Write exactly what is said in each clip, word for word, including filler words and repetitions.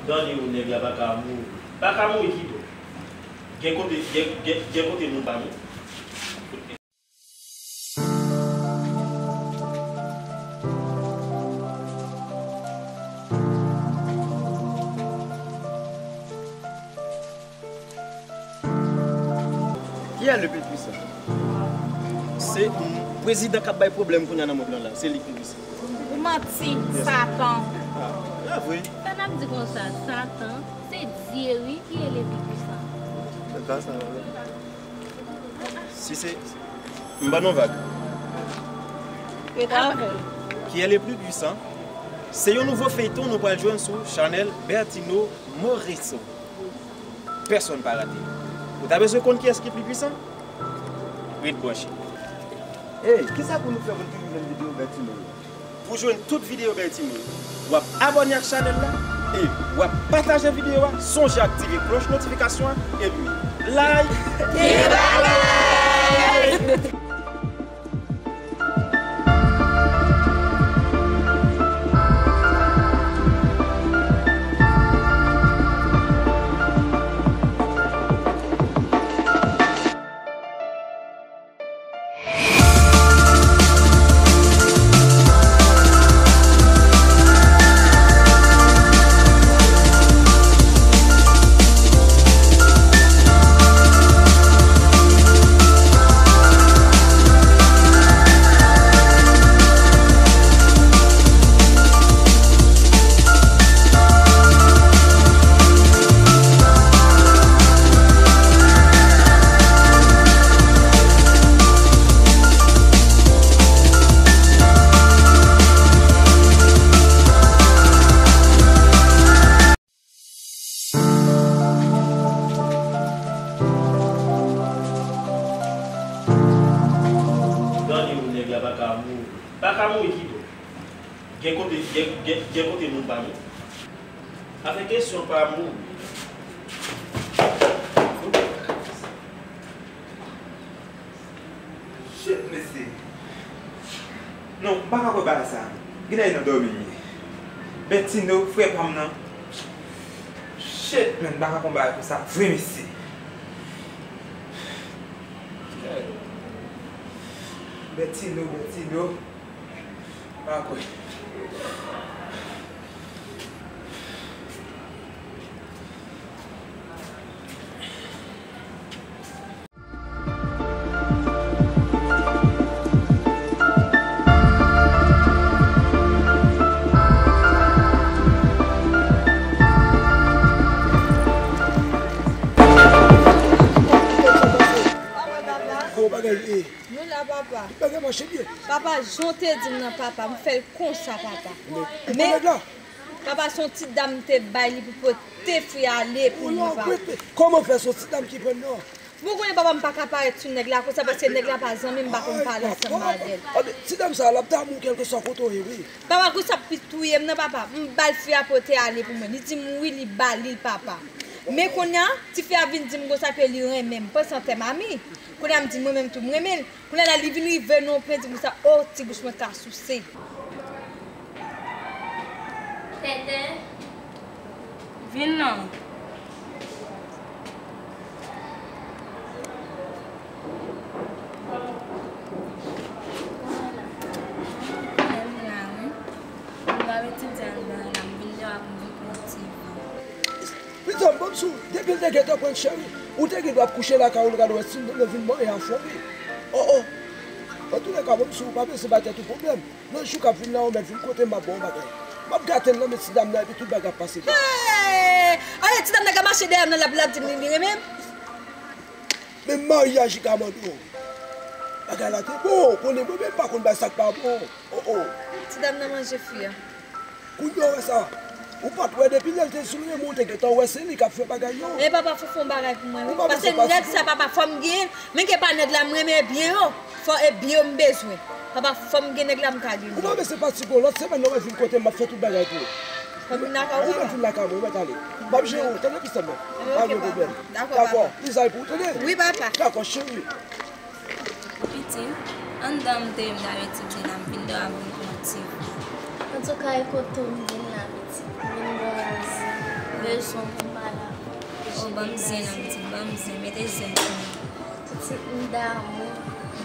Gade w, nèg la pa ka mouri. Pa ka mouri kidon. Gen kote, gen, gen, gen kote moun pa mouri. Qui est le plus puissant? Se prezidan k ap bay pwoblèm kounye a nan mond lan la. Se li ki pi pwisan. Ou manti, Satan. Ah, e vre. Sa n ap di konsa, Satan, se Dye wi ki est le plus puissant. Se pa sa, non. Si se, m ban nou vag. Bravo. Qui est le plus puissant? Se yon nouvo feyton nou pral jwenn sou chanèl Bertino Morisseau. Pèsonn pa rate. Ou ta bezwen konn kiyès ki pi pwisan? Ret branche. Ey, kisa pou nou fè pou n toujou jwenn videyo Bertino yo? Pou jwenn tout videyo Bertino yo, w ap abòne ak chanèl la e w ap pataje videyo a, sonje aktive klòch notifikasyon an epi like. Gen bagay! Gade w, nèg la pa ka mouri. Pa ka mouri kidon. Gen kote, gen, gen, gen kote moun pa mouri. Afè kesyon pa mouri. Shit, mesye. Non, m pa ka kwè bagay sa. Genlè e nan dòmi m ye. Bertino, frè pa m nan. Shit, man, m pa ka kwè bagay konsa vre, mesye. Bertino, Bertino. M pa kwè. Kòman bagay ye? Nou la, papa. Tout bagay mache byen. Papa, jan w te di m nan, papa, m fè l konsa, papa. Men, men, papa, se yon ti dam m te bay li pou pote fwi ale pou mwen, papa. Kòman fè se yon ti dam ki pran nan? Bon, konnen papa m pa ka parèt sou nèg la konsa, paske nèg la pa zanmi m, m pa konn pale ansanm avè l. Anben, ti dam sa a, l ap damou kèlkeswa kote w ye, wi. Papa, kou sa ap pi touye m nan, papa. M ba l fwi a pote ale pou mwen. Li di m wi, li ba li l, papa. Men kounye a, tifi a vin di m konsa ke li renmen m. Panse an tèm ami. Kounye a m di mwen menm tou, m renmen l. Kounye a la, li vin rive nan yon pwen, di m konsa, o, ti bouch mwen ka souse. Tenten. Vin non. Mwen la, wi. M pa retire anba la, m vin deyò a pou m vin pran ti van. Pitit, ban m sou, depi l te gentan pran cheri, ou te gen dwa ap kouche lakay ou, l gade wè si l vin manje a fon, wi. O, o. Antoulèka, ban m sou, pa bezwen bay tèt ou pwoblèm. Nan jou k ap vin la, ou mèt vin kote m, m ap ba w bagay. M ap gate l nan men ti dam nan, epi tout bagay ap pase byen. Hey! Ale, ti dam nan ka mache dèyè m nan, l ap, l ap di m li, li renmen m. Men maryaj li ka mande w. Bagay la te bon, konnen mwen menm m pa konn bay sa k pa bon. O, o. Ti dam nan manje fwi a. Kounye a w wè sa. Ou pa t wè depi lè l te sou renmen w, ou te gentan wè se li k ap fè bagay yo. E papa, fò w fè yon bagay pou mwen, wi. Paske nèg sa, papa, fò m genyen l. Menm ke pa nèg la m renmen, e byen yo. Fò e byen yo m bezwen. Papa, fò m gen nèg la, m ka gen l. Ou pa bezwen pati, bon, lòt semèn nan w vin kote m, m ap fè tout bagay pou ou. Fò m vin lakay ou, papa. Ou mèt vin lakay mwen, ou mèt ale. M ap jere w, tande, pitit mwen. Pa gen pwoblèm. Dakò, papa. Dakò, lizay pou ou, tande? Wi, papa. Dakò, cheri. Pitit, anndan m te ye m t ap etidye la, m vin deyò a m vin pran ti van. Antouka, e kote w m vin la, pitit? M vin bò w anvi. Son pou m pale avè w. Oh, ban m zen non, pitit, ban m zen, mete zen sou mwen. Pitit, m damou.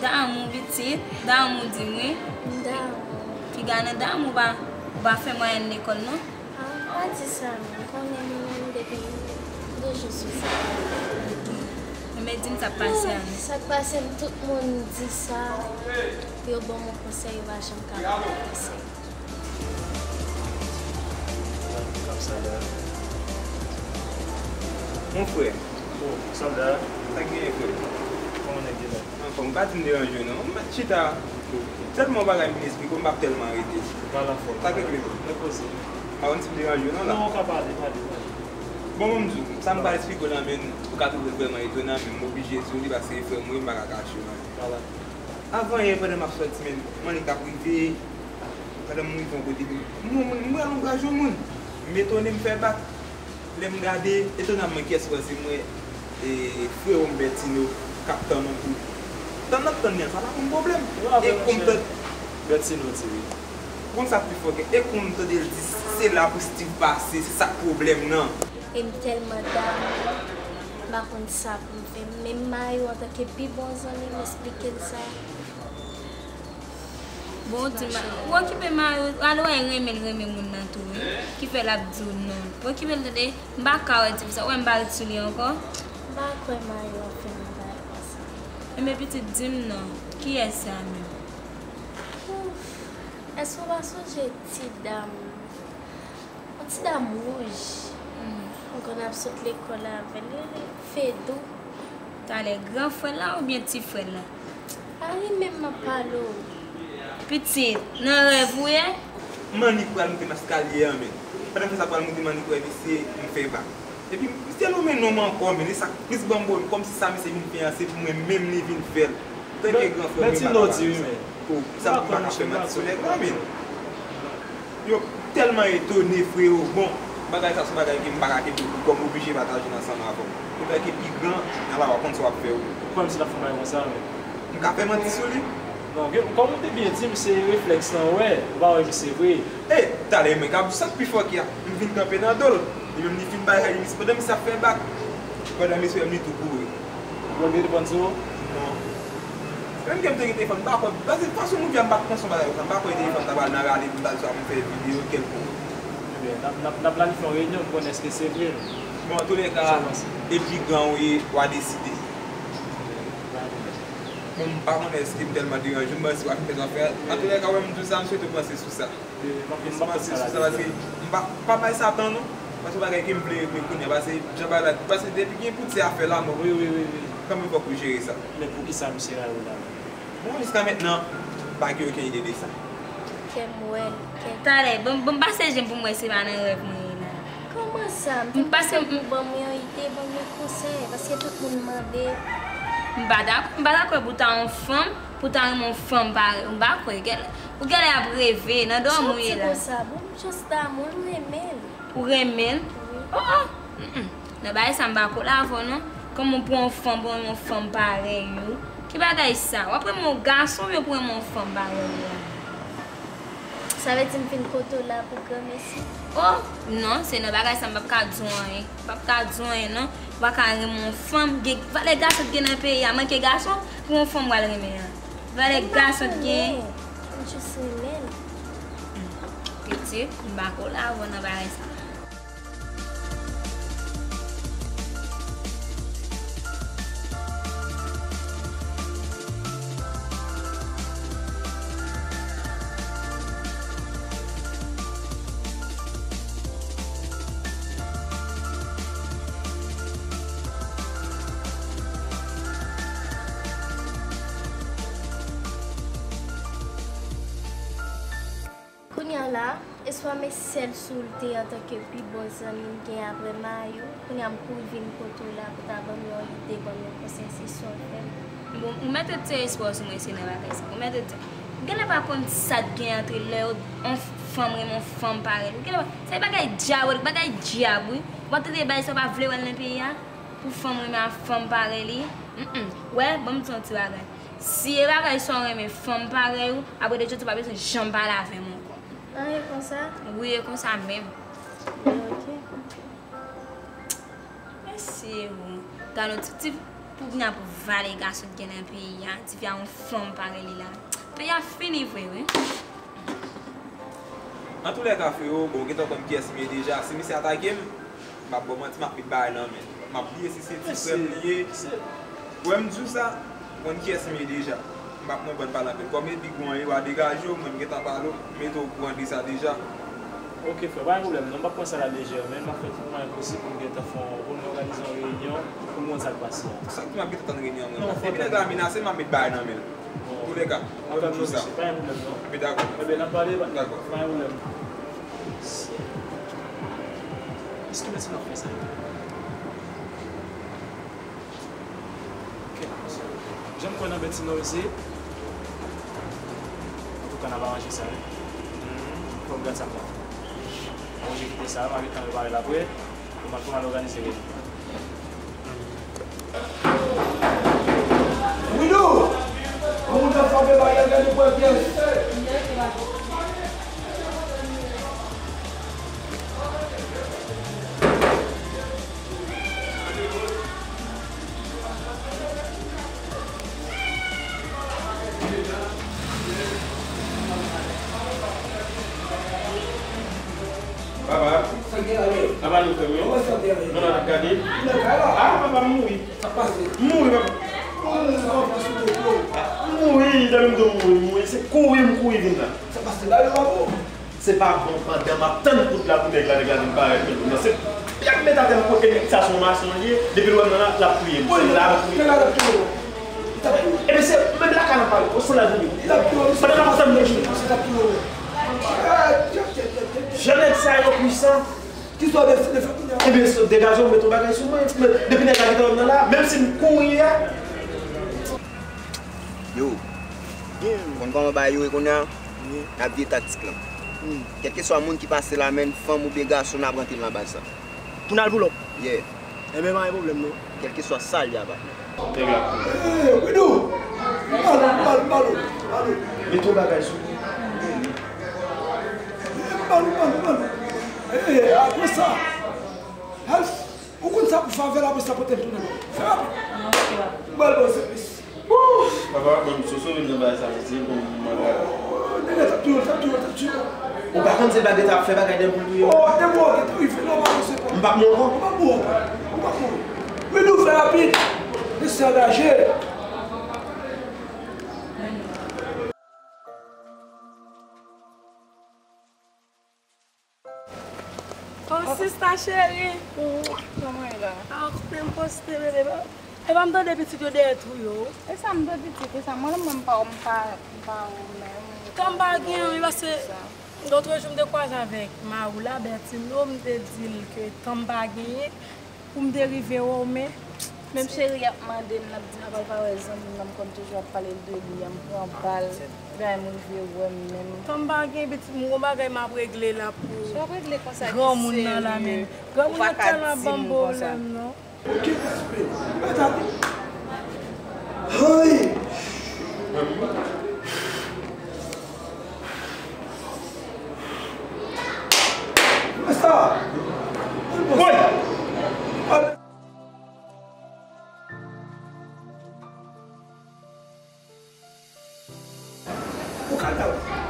Damou, pitit, damou, di mwen. M damou. Piga nan damou, ou pa, ou pa fè mwayèn lekòl, non? Ah, pa di sa, non. Ou konnen mwen menm depi de jou sou sa. Ok. Men di m sa k pase a, non? Sa k pase, m, tout moun di sa. Yo ban m yon konsèy, yo pa janm ka ban m yon konsèy. Mon frè. Oh, Sandra. Sa k genyen, frè? Kòman nèg yo la? Anfòm, pa di m deranje w non. M mèt chita. Sèlman yon bagay m vin eksplike w, m p ap tèlman rete. Pale anfòm. Sa k regle? Mwen poze. Pa konn si m deranje w non la. Non, ou ka pale, pale, pale. Bon, ban m di w, sa m pral eksplike w la, men ou ka twouve l vrèman etonan, men m oblije di w li paske e frè m ou ye, m pa ka kache w anyen. Pale. Avan yè, pandan m ap sòti, men, m annik ap rive, pandan m rive yon kote, m wè yon moun, m pral ankouraje yon moun. M etone, m fè bak. Lè m gade, etonamman, kiyès m wè? Se m wè, e, frewo m Bertino k ap tann yon kou. Tann l ap tann li an, sa pa konn pwoblèm. E kòm tande Bertino di wi. Ou konn sa k pi fòkè? E kòm tande l di se la pou Steve pase, se sa k pwoblèm nan. E m tèlman damou, m pa konn sa pou m fè. Men Mayo, antanke pi bon zanmi m, eksplike l sa. Bon, ou di ma, ou okipe Mayo, alò w renmen l renmen moun nan tou, wi. Ki fè l ap di w non. Ou okipe l tande, m pa ka wè ti fi sa, ou wè m pa ret sou li ankò. M pa kwè Mayo ap fè m yon bagay konsa. Enben pitit, di m non, kiyès sa menm? Ouf, èske w pa sonje ti dam? Yon ti dam wouj. Hmm. Mwen konn ap sot lekòl avè l, li rele Fedou. Talè, gran frè l la oubyen ti frè l la? A li menm m ap pale w. Pitit, nan rèv ou ye? M annik pral moute eskalye an, men. Pandan m fè sa, pral moute, m annik wè misye, m fè bak. Epi, misye lonmen non m ankò, men. E sa k plis ban m pwoblèm, kòmsi sa misye vin fè an, se pou mwen menm li vin fè l. Antanke gran frè, mwen pa ka ba misye. Oh, sa m pa ka fè manti sou nèg la, men. Yo tèlman etone, frewo. Bon, bagay sa se yon bagay ke m pa ka kenbe pou kò m, oblije pataje l ansanm avè w. Ou tanke pi gran, nan la w ap konn sa w ap fè wi. Ou kwè misye t ap fè yon bagay konsa menm? M ka fè manti sou li? Non, gen, kòm ou te byen di m, se reflèks lan ou wè, ou pa wè misye vre. E, talè mwen k ap di sa k pi fò ki a, m vin kanpe nan do l. Li menm li fin bay kay misye, pandan misye ap fè bak, pandan misye wè m li tou kouri. Ou wè l te depann sou ou? Non. Menm ke m te gen telefòn, m pa kwè, paske fason moun fè a, m pa t panse yon bagay konsa, m pa kwè telefòn ta pral nan rale pou m pral swa pou m fè videyo kèlkonk. Ebyen, n ap, n ap, n ap planifye yon reyinyon pou konnen èske se vre. Bon, antoulèka, e pi gran ou ye, w a deside. Bon, m pa konnen èske m tèlman deranje w, m panse w ap fè zafè. Antoulèka, wè m di w sa, m swete w panse sou sa. M ap, m ap panse sou sa, paske m pa, pa bay sa tan non. Paske yon bagay ke m vle regle kounye a, paske jan bagay la, paske depi gen poutye a fè la, mwen, wi, wi, wi, wi. Kanmenm fòk ou jere sa. Men poukisa misye rayi w la menm? Bon, jiska mentnan, m pa gen okenn ide de sa. Kè m wè l, kè. Talè, ban m, ban m pase je m pou m wè se pa nan rèv mwen ye la. Kòman sa? M te panse pou ban m yon ide, ban m yon konsèy, paske tout moun mande. M pa dakò, m pa dakò pou ta yon fanm, pou ta renmen yon fanm parèy ou, m pa kwè. Ou genlè ap reve nan dòmi w ye la. Ti konsa, bon, m just damou l, m renmen l. Ou renmen l? Wi. Oh, oh. Mm, mm. Nan bagay sa m pa dakò avè w non. Kòman pou yon fanm, pou yon fanm parèy ou? Ki bagay sa? W ap renmen yon gason oubyen pou renmen yon fanm parèy ou la? Sa vle di m vin kote w la pou granmesi? Oh, non, se nan bagay sa m p ap ka di w anyen. M p ap ka di w anyen non. Ou pa ka renmen yon fanm. Gen, valè gason ki gen nan peyi a manke gason pou yon fanm pral renmen an. Valè gason ki gen. M jis renmen l. Pitit, m pa dakò avè w nan bagay sa. Kounye a la, espwa m e sèl sou l te antanke pi bon zanmi m gen apre Mayou. Kounye a m kouri vin kote w la pou ta ban m yon ide, ban m yon konsèy, se sa w fè m. Bon, ou mèt retire espwa w sou mwen, se nan bagay sa. Ou mèt retire. Ou genlè pa konn sa k gen antre lè yon fanm renmen yon fanm parèy li. Ou genlè pa, se bagay dyabolik, bagay dyab, wi. W ap tande bagay sa, w pa vle wè l nan peyi a? Pou fanm renmen yon fanm parèy li? Mm, mm. Wè, ban m di w yon ti bagay. Si e bagay sa w renmen fanm parèy ou, apre de jodi w pa bezwen janm pale avè m ankò. An, e konsa? Wi, e konsa menm. Ok. Se ou. Gade yon ti, ti pougna pou vale gason ki gen nan peyi a. Tifi a yon fanm parèy li la. Peyi a fini vre, wi. Antoulèka, frewo, bon, ou gentan konn kiyès m ye deja. Si misye atake m, m ap ba w manti, m ap met bagay nan men l. M ap bliye si se ti frè m li ye. Ou wè m di w sa, ou konn kiyès m ye deja. M p ap nan bann pale anpil. Kòm e pi gwo an ye, w a degaje w, mwen m gentan pale w, m mete w okouran de sa deja. Ok frè, pa gen pwoblèm non, m p ap pran sa la lejè, men m ap fè tout mwayen posib pou m gentan fè yon, pou n òganize yon reyinyon pou n konn sa k pase a. Sa k di m ap gentan tann reyinyon an mwen la? Depi nèg la menase m, m ap met bagay nan men l. Antoulèka, mwen m di w sa. Pa gen pwoblèm non. Dakò. Enben n ap pale, pa gen pwoblèm. Èske mèsi n ap fè sa? Jan m kwè nan Bètino isi. Antouka n ap aranje sa wi. Fò m gad sa m ka fè. Mwen oblije kite sa, m a gentan repare l apre. Pou m al, pou m al òganize reyinyon. Widou! Yon moun nan frape Maryal, gade pou wè pyès. Papa. Sa gen la menm? Papa nou fè mwen. Kòman sante a ye? Mwen ap gade. Nan kay la? Ah papa m mouri. Sa pase? M mouri papa. Ou mouri kòman sou do pye w? M mouri, dèmen m di w m mouri, m mouri. Se kouri m kouri vin la. Sa pase la yo papa? Se pa bon pandan m ap tann kout la pou nèg la, nèg la vin parèt menm nan. Se pyè k met atè m kote nèg sa se yon mason l ye, depi l wè m nan la, l ap touye m. Se la l ap touye m. Ebyen se menm lakay la pale, ou san la vini. Pandan m ap tann nèg yo. Jan nèg sa yo pwisan. Kisa w deside fè kounye a? Ebyen degaje w, met yon bagay sou mwen. Depi nèg la gentan wè m nan la, menm si m kouri a. Yo, konn kòman bagay yo ye kounye a? N ap vye taktik lan. Kèlkeswa moun ki pase la, menm fanm oubyen gason, n ap rantre l nan baz sa. Pou n al pull up? Yeah. Enben pa gen pwoblèm non. Kèlkeswa sa l ye a, patnè. Hey, Widou! Balo, balo, balo, balo. Mete yon bagay sou mwen. Balo, balo, balo. Hey, apre sa, ou konn sa pou fè avè l, apre sa pote l tounen non. Fè rapid. Bal bon sèvis. Papa, ban m soso vin nan bagay sa, mesye, pou m mande. Nèg la t ap touye w, t ap touye w, t ap touye w. Ou pa konn se bagay t ap fè bagay dèyè pou l touye w? Oh, dèyè pou w gentan rive la, w pa konn se pa. M p ap mouri ankò? Ou p ap mouri ankò. Ou p ap mouri. Wi, nou fè rapid. Mesye angaje. Oh sista cheri. Kòman e la? Ah, koupe m poste bebe. Epa m tande pitit yo dèyè tou yo. E sa m tande pitit, e sa mwen menm m pa m pa m pa ou menm. Tan m pa gen wi paske lòt jou m te kwaze avèk mari w la, Bertino, m te di l ke tan m pa genyen. Pou m te rive wè w, men. Menm cheri ap mande m, l ap di m pral pa wè zanmi m nan, m konn toujou ap pale l de li a, m pran bal, epi m rive wè m menm. Tan m pa gen pitit, m gon bagay m ap regle la pou granmoun nan la menm. Granmoun nan tèlman ap ban m pwoblèm non. Ok, respè. Mwen tande. Hey!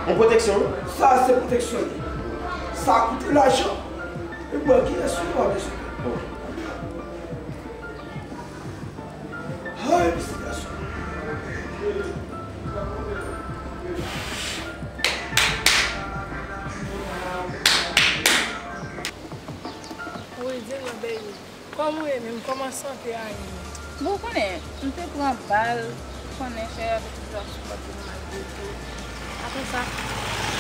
Yon pwoteksyon wi. Sa se pwoteksyon li. Sa koute lajan. E bò kiyès ou pa bezwen. Hay mesye gason. Wi, di mwen baby. Kòman w ye menm? Kòman sante a ye menm? Bon, ou konnen, m te pran bal, ou konnen cheri a te toujou ap sipòte m malgre tou. Apre sa,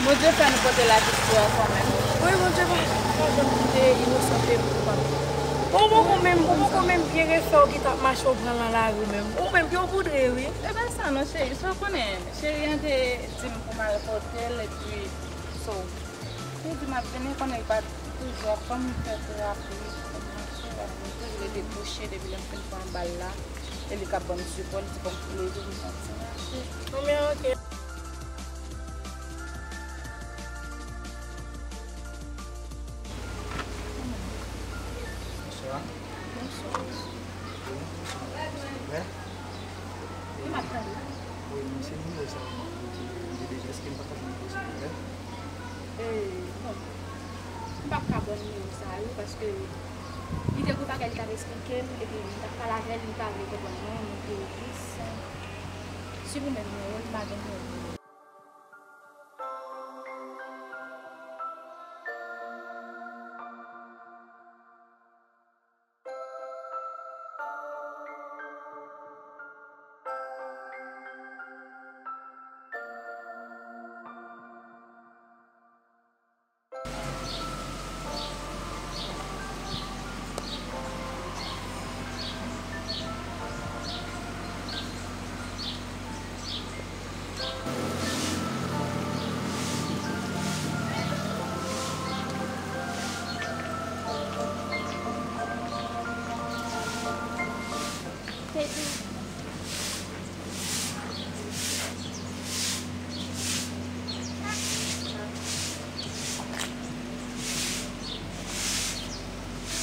Bondye fè nou pote laviktwa kanmenm. Wi, Bondye pa janm kite inosan peye pou koupab. Ou poko menm, ou poko menm byen refè w ki t ap mache w pran nan lari menm. Ou menm, yo poudre wi. E pa sa non cheri, sa w konnen, cheri an te di m pou m al pote l epi, so, li di m ap vini, konnen li pa t toujou ap ban m fè terapi, pou m mache, l ap vin toujou rete kouche depi lè m fin pran bal la. E li k ap ban m sipò, li di ban m pou leve m kontinye mache. Anben oke. Bonswa. Wi, m ap tande. Wi, men se nimewo sa a m ap rele. M te deja, èske m pa ka jwenn nimewo sa a, silvouplè? E, bon, m p ap ka ba w nimewo sa a, wi, paske li te gen yon bagay li t ap eksplike m, epi m t ap pale avè l, li pa vle konprann mwen, mwen te jis siprimen nimewo l, m pa gen nimewo l. Fedou.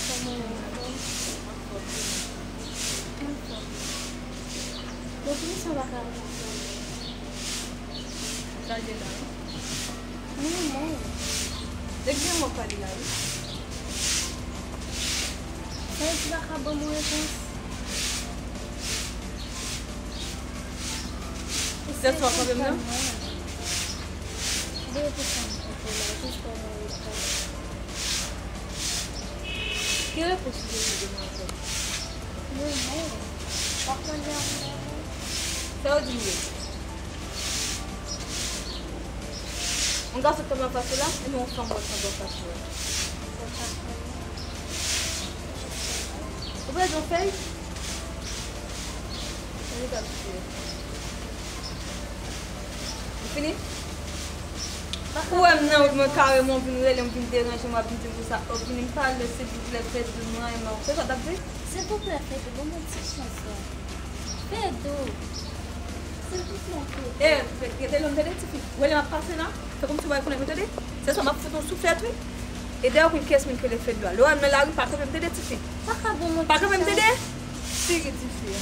Kòman w ye? Anfòm. Anfòm. Bon, poukisa w pa ka anfòm? Sa l ye la, wi. Mwen, mwen. Dèk gen mò pale la, wi. Sa yo di pa ka ban mwen repons. Sèt fwa kanmenm nan. Deye pou sa m poko la, jis kòman yo pale. Ki repons ou te vle demwazèl? Mwen, mwen. W ap mande a mwen. Sa yo di m ye? Yon gason k kanpe anfas ou la, epi yon fanm wè k kanpe anfas ou a. Ou pèdi yon fèy? Ou fini? Ou wè m nan wout mwen kareman, w vin rele m, w vin deranje m, w ap vin di m konsa, w vin pale, silvouplè, Fedou, mwen renmen w. Se sa w t ap di? Silvouplè, Fedou, ban mwen ti chans la. Fedou, silvouplè, Fedou. E, rete lwen m tande, tifi. Ou wè lè m ap pase la? Fè kòmsi w pa rekonèt mwen, tande? Se swa m ap fout ou yon souflèt, wi. E dèyè w konn kiyès moun ki rele Fedou a. Lè w wè m nan lari, pa kanpe m, tande, tifi. Pa ka ban mwen ti chans. Pa kanpe m, tande? Tire tifi a.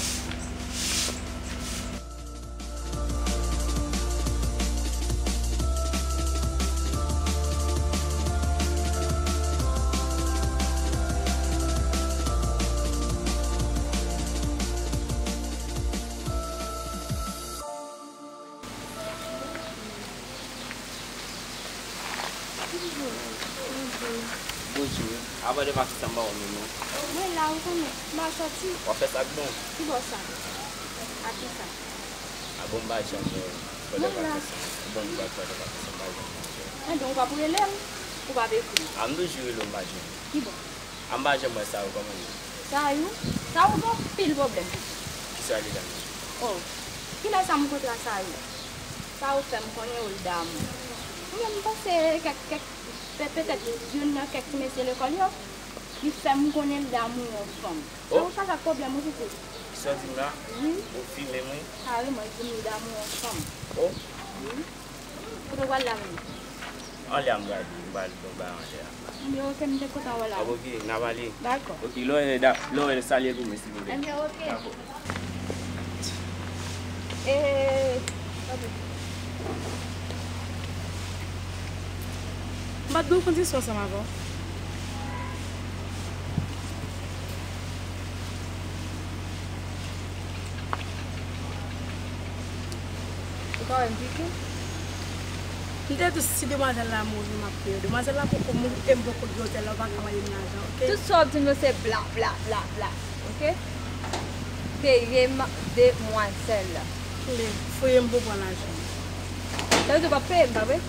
Bonjou. Avan de pase sa m ba w menm non. Mwen la wi kanmenm. M al sòti. W ap fè sa k bon. Ki bò sa? A kisa? A bon, m pa janm wè w pandan vakans lan. Bon, m pa pandan vakans lan, m pa janm wè w. Enben, ou p ap rele m, ou p ap ekri m. A, m toujou rele w, m pa jwenn ou. Ki bò? A, m pa janm wè Sayou, kòman l ye? Sayou? Sayou gen anpil pwoblèm. Kisa li la menm? Oh, kilè sa m kontre a Sayou? Sayou fè m konnen w damou. Mwen menm, m panse kèk, kèk, pe-, petèt youn nan kèk ti mesye lekòl yo, li fè m konnen l damou yon fanm. Oh. Sa ou chaje ak pwoblèm ou pitit. Kisa w di m la? Wi. Ou fi menm wi. Kareman, li di m li damou yon fanm. Oh. Wi. Kote w pral la menm? Anlè a m prale, m pral fè yon bagay anlè a. Enben, oke, m te kontan wè w la. Ap oke, n ap ale. Dakò. Oke, lè w wè, lè w wè, salye pou mwen, silvouplè. Enben, oke. Dakò. Eh, m pa t gen kondisyon ansanm avè w. Ou pa wè m pike? M te di w si demwazèl la mouri, m ap peye w. Demwazèl la poko mouri e m poko gen otèl la, ou pa ka mande m lajan, oke? Tout sa w ap di m yo se bla, bla, bla, bla, oke? Peye m demwazèl la. Tande, foye m pou pran lajan. Sa vle di w p ap peye m, pa vre?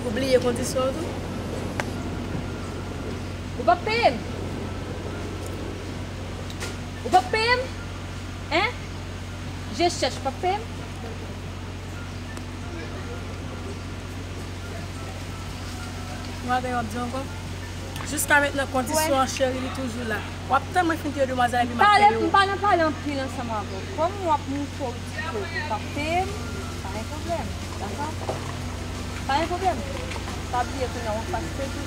Ou bliye kondisyon w tou? Ou p ap peye m? Ou p ap peye m? Hein? Je cherche, ou p ap peye m? Ou pa gen w ap di ankò? Jiska mentnan, kondisyon an, cheri, li toujou la. W ap tann mwen fin peye demwazèl epi m ap peye w. M pa nan pale anpil ansanm avè w. Kòm w ap montre w di ke ou p ap peye m, pa gen pwoblèm, dakò? Pa gen pwoblèm. Pa bliye kounye a w anfas Fedou,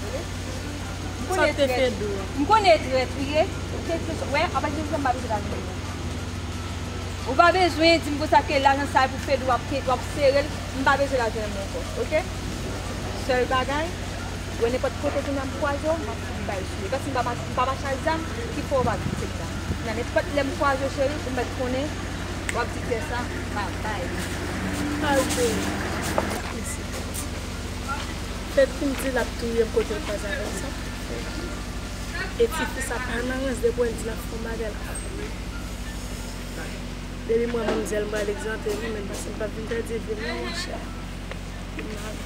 tande? Sa te Fedou. M konnen trèt ou ye. Ou te trèt. Wè, apati de sa, m pa bezwen lajan ou. Ou pa bezwen di m konsa ke lajan sa pou Fedou w ap, w ap sere l. M pa bezwen lajan m ankò, oke? Sèl bagay, wè nenpòt kote kounye a m kwaze w, m ap bay sou li. Paske m pa, m pa mache ak zam ki fè w pa vin se m nan. Nan nenpòt lè m kwaze w, cheri, ou mèt konnen, w ap di tè sa, babay. Aldo. Fèt fin di l ap touye m kote l kwaze avè m sa. E tifi sa pa nan rans depi w di l ap fè yon bagay la. Depi mwen manmzèl m pral egzante wi, men paske m p ap vin pèdi vi m non, monchè. Vin mal.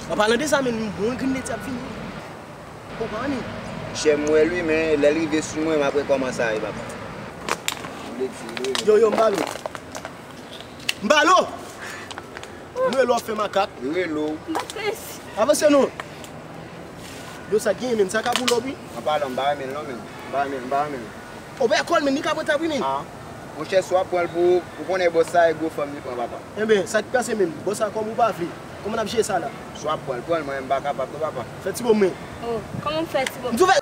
An palan de sa, men yon grenn leti ap vini. Konprann li. Chè m wè l wi, men lè l rive sou mwen, m ap wè kòman sa ye, papa. Leti, leti. Yo, yo, m ba l ou. M ba l ou! M rele w ap fè makak. Rele w. M pa t resi. Avanse non. Yo, sa k genyen, menm sa ka boule w, wi. An palan, m pa renmen l non, menm. M pa renmen l, m pa renmen l. Ou pa kò l, menm, li ka pran tab, wi, menm. Ah. Monchè, si w ap pran l pou, ou konnen bòs sa e gwo fanm li pran, papa. Enben, sa k pase menm? Bòs sa kòm ou pa vle. Kòman n ap jere sa la? Si w ap pran l, pran l, mwen, m pa kapab non, papa. Fè ti bò mwen. Oh, kòman m fè ti bò? M tou fè